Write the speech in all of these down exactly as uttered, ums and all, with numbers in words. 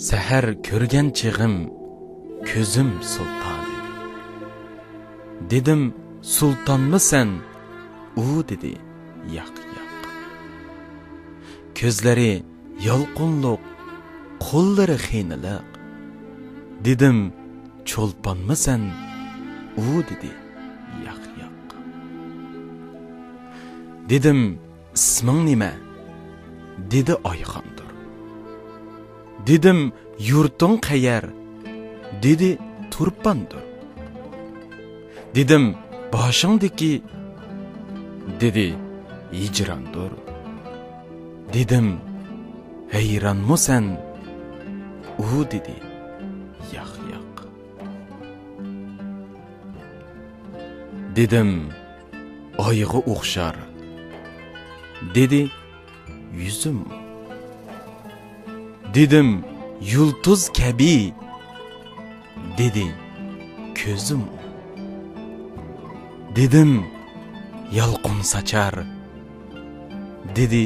سەھەر كۆرگەن چېغىم، كۆزۈم سۇلتان ئىدى. دېدىم، سۇلتانمۇ سەن؟ ئۇ دېدى، ياق، ياق. كۆزلىرى يالقۇنلۇق، قوللىرى خېنىلىق. دېدىم، چولپانمۇ سەن؟ ئۇ دېدى، ياق، ياق. دېدىم، ئىسمىڭ نېمە؟ دېدى، ئايخاندۇر. دېدىم، يۇرتۇڭ قەيەر؟ دېدى، تۇرپاندۇر. دېدىم، باشىڭدىكى؟ دېدى، ھىجراندۇر. دېدىم، ھەيرانمۇ سەن؟ ئۇ دېدى، ياق، ياق. دېدىم، ئايغا ئوخشار. دېدى، يۈزۈم. دېدىم، يۇلتۇز كەبى. دېدى، كۆزۈم. دېدىم، يالقۇن ساچار. دېدى،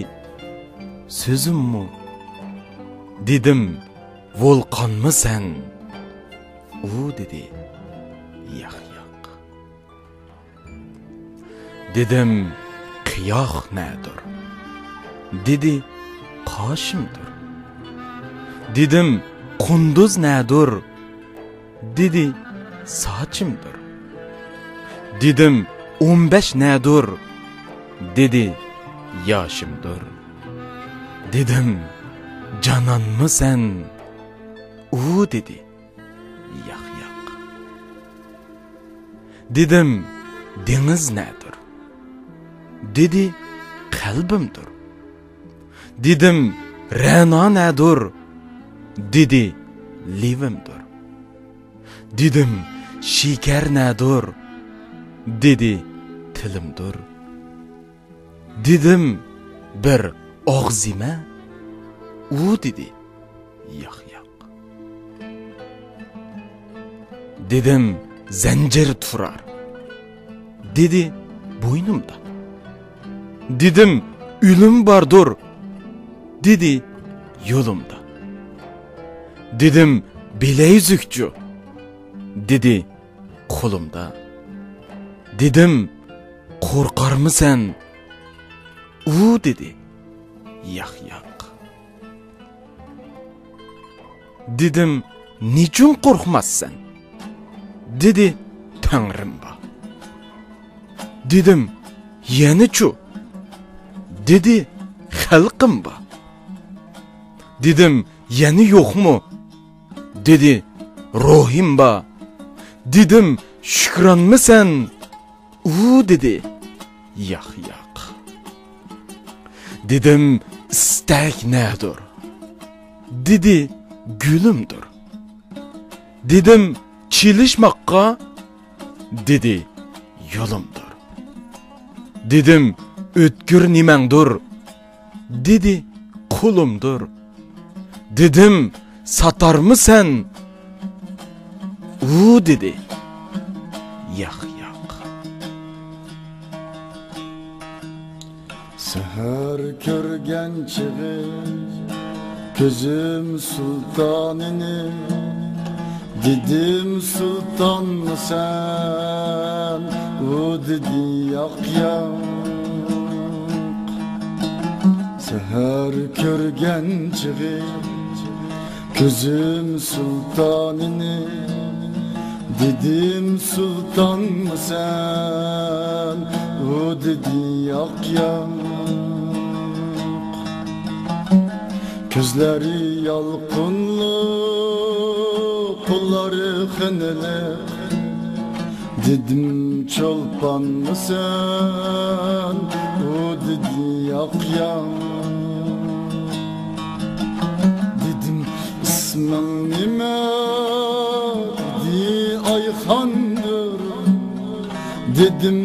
سۆزۈممۇ. دېدىم، ۋولقانمۇ سەن؟ ئۇ دېدى، ياق، ياق. دېدىم، قىياق نەدۇر؟ دېدى، قاشىمدۇر. دېدىم، قۇندۇز نەدۇر؟ دېدى، ساچىمدۇر. دېدىم، ئون بەش نەدۇر؟ دېدى، ياشىمدۇر. دېدىم، جانانمۇ سەن؟ ئۇ دېدى، ياق، ياق. دېدىم، دېڭىز نەدۇر؟ دېدى، قەلبىمدۇر. دېدىم، رەنا نەدۇر؟ دېدى، لېۋىمدۇر. دېدىم، شېكەر نەدۇر؟ دېدى، تىلىمدۇر. دېدىم، بىر ئاغزى يېمە؟ ئۇ دېدى، ياق، ياق. دېدىم، زەنجىر تۇرار. دېدى، بوينۇمدا. دېدىم، ئۆلۈم باردۇر. دېدى، يولۇمدا. دېدىم، بىلەيزۈكچۇ؟ دېدى، قولۇمدا. دېدىم، قورقارمۇ سەن؟ ئۇ دېدى، ياق، ياق. دېدىم، نېچۈن قورقماسسەن؟ دېدى، تەڭرىم بار. دېدىم، يەنىچۇ؟ دېدى، خەلقىم بار. دېدىم، يەنە يوقمۇ؟ دېدى، روھىم بار. دېدىم، شۈكرانمۇ سەن؟ ئۇ دېدى، ياق، ياق. دېدىم، ئىستەك نەدۇر؟ دېدى، گۈلۈمدۇر. دېدىم، چېلىشماققا؟ دېدى، يولۇمدۇر. دېدىم، ئۆتكۈر نېمەڭدۇر؟ دېدى، قولۇمدۇر. دېدىم، ساتارمۇ سەن؟ ئۇ دېدى، ياق، ياق. سەھەر كۆرگەن چېغى كۆزۈم سۇلتانىنى، دېدىم، سۇلتانمۇ سەن؟ ئۇ دېدى، ياق، ياق. سەھەر كۆرگەن چېغى كۆزۈم سۇلتانىنى، دېدىم، سۇلتانمۇ سەن؟ ئۇ دېدى، ياق، ياق. كۆزلىرى يالقۇنلۇق، قوللىرى خېنىلىق. دېدىم، چولپانمۇ سەن؟ ئۇ دېدى، ياق، ياق. دېدىم، ئىسمىڭ نېمە؟ دېدى، ئايخاندۇر. دېدىم،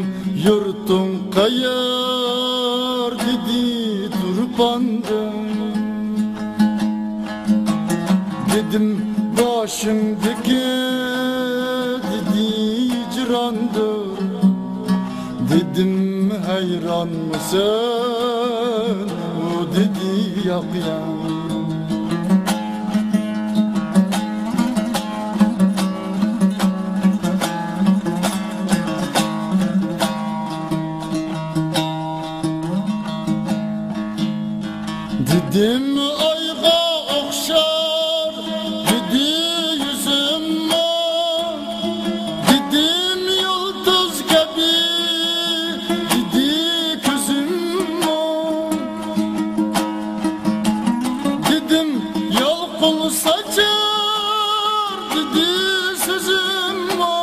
يۇرتۇڭ قەيەر؟ دېدى، تۇرپاندىن. دېدىم، باشىڭدىكى؟ دېدى، ھىجراندۇر. دېدىم، ھەيرانمۇسەن؟ ئۇ دېدى، ياق، ياق. دېدىم، ئايغا ئوخشار، دېدى يۈزۈممۇ، دېدىم، يۇلتۇز كەبى، دېدى كۆزۈممۇ، دېدىم، يالقۇن ساچار، دېدى سۆزۈممۇ،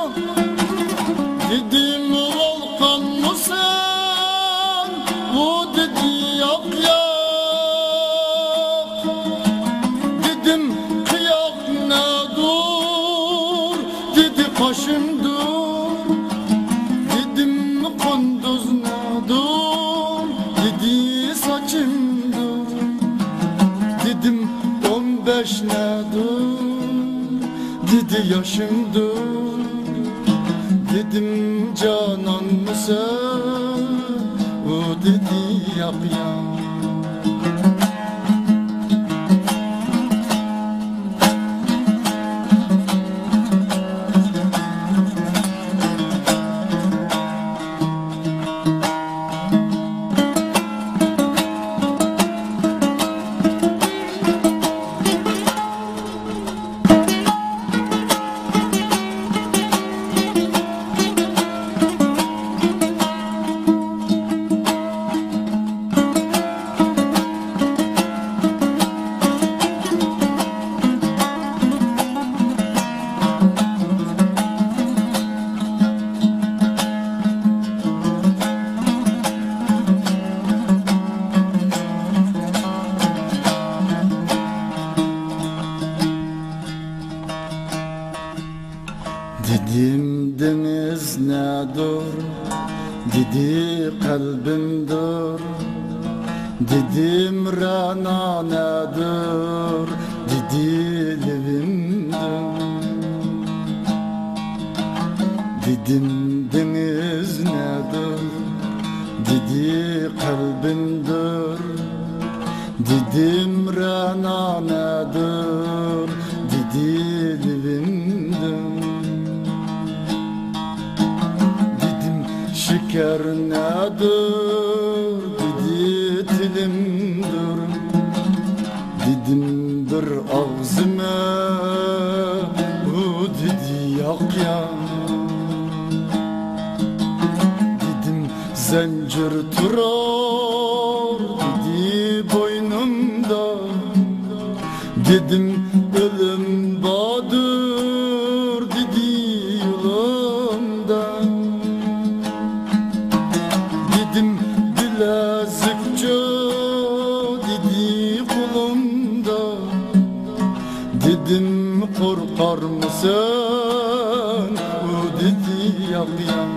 دېدىم، ۋولقانمۇسەن؟ ئۇ دېدى، ياق، ياق. دېدىم، قىياق نەدۇر؟ دېدى، قاشىمدۇر. دېدىم، قۇندۇز نەدۇر؟ دېدى، ساچىمدۇر. دېدىم، ئون بەش نەدۇر؟ دېدى، ياشىمدۇر. دېدىم، جانانمۇسەن؟ ئۇ دېدى، ياق، ياق. دېدىم، دېڭىز نەدۇر؟ دېدى، قەلبىمدۇر. دېدىم، رەنا نەدۇر؟ دېدى، لېۋىمدۇر. دېدىم، دېڭىز نەدۇر؟ دېدى، قەلبىمدۇر. دېدىم، رەنا نەدۇر؟ دېدى، لېۋىمدۇر. دېدىم، شېكەر نەدۇر؟ دېدى، تىلىمدۇر. دېدىم، بىر ئاغزىمە، ئۇ دېدى، ياق، ياق. دېدىم، زەنجىر تۇرار، دېدى، بوينۇمدا. دېدىم، ئۆلۈم باردۇر، دېدى، يولۇمدا. دېدىم، بىلەزىكچۇ؟ دېدى، قولۇمدا. دېدىم، قورقارمۇسەن؟ ئۇ دېدى، ياق، ياق.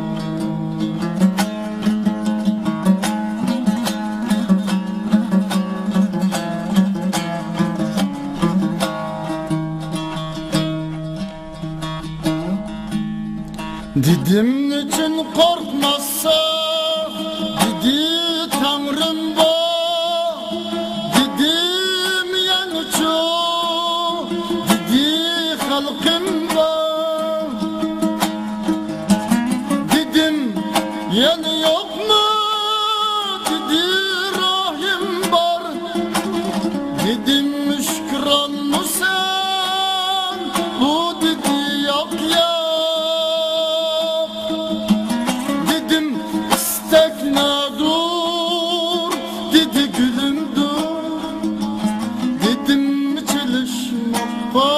دېدىم، نېچۈن قورقماسسەن؟ دېدى، تەڭرىم بار. دېدىم، يەنىچۇ؟ دېدى، خەلقىم بار. دېدىم، يەنە يوقمۇ؟ دېدى، روھىم بار. دېدىم، شۈكرانمۇسەن؟ ئۇ دېدى، ياق، ياق. دېدىم، ئىستەك نەدۇر؟ دېدى، گۈلۈمدۇر. دېدىم، چېلىشماققا،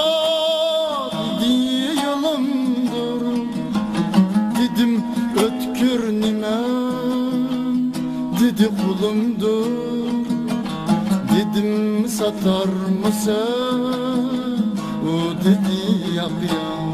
دېدى، يولۇمدۇر. دېدىم، ئۆتكۈر نېمە؟ دېدى، قولۇمدۇر. دېدىم، ساتارمۇسەن؟ ئۇ دېدى، ياق، ياق.